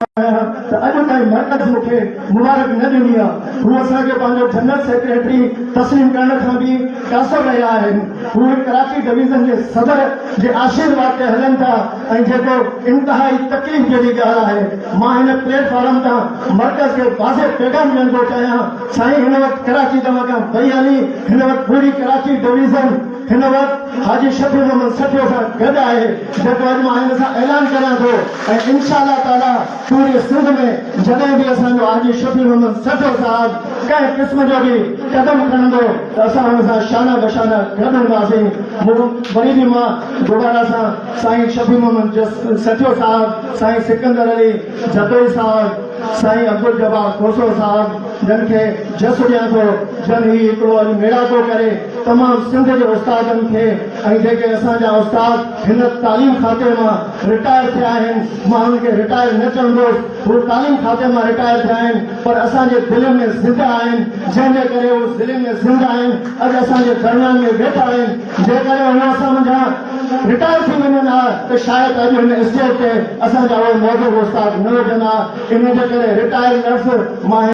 آهيان ته اڄ تائين مرڪز مون کي مبارڪ نه ڏني آهي. هو اسان کي پنهنجو جنرل سيڪريٽري تسليم ڪرڻ کان به قاصر رهيا آهن. هو هڪ ڪراچي ڊويزن جي صدر جي آشيرواد تي هلن ٿا ۽ جيڪو انتهائي تڪليف جهڙي ڳالهه آهي. مان هن پليٽ فارم تان مرڪز کي واضح پيغام ڏيڻ ٿو چاهيان، سائين هن وقت ڪراچي توهان کان پئي هلي، هن وقت پوري ڪراچي ڊويزن هن وقت حاجي شفيع محمد سٺيو سان گڏ آهي، جيڪو اڄ مان هن سان اعلان ڪريان ٿو ۽ انشاء الله تعاليٰ پوري سنڌ ۾ جڏهن به اسان جو حاجي شفيع محمد سٺيو صاحب ڪنهن قسم جو به قدم کڻندو ته اسان هن سان شانه بشانه گڏ هونداسين. مون وري به مان دوباره سان سائين شفيع محمد سٺيو صاحب، سائين سڪندر علي جتوئي صاحب، سائين عبدالجبار کوسو صاحب جن کي جس ڏيان ٿو جن هي هڪڙو اڄ ميڙاڪو ڪري تمام سنڌ جي استادن کي ۽ جيڪي اسان جا استاد هن تعليم کاتي مان رٽائر ٿيا آهن مان انهن کي رٽائر نه چوندس هو تعليم کاتي مان رٽائر ٿيا آهن پر اسان جي دلين ۾ زنده آهن جنهن جي ڪري هو دلين ۾ زنده آهن اڄ اسان جي درميان ۾ ويٺا آهن جيڪڏهن هو اسان منجهان رٽائر ٿي وڃن ها ته شايد اڄ هن اسٽيج تي اسان جا اهي معزز استاد نه هجن ها ان جي ڪري رٽائر لفظ مان.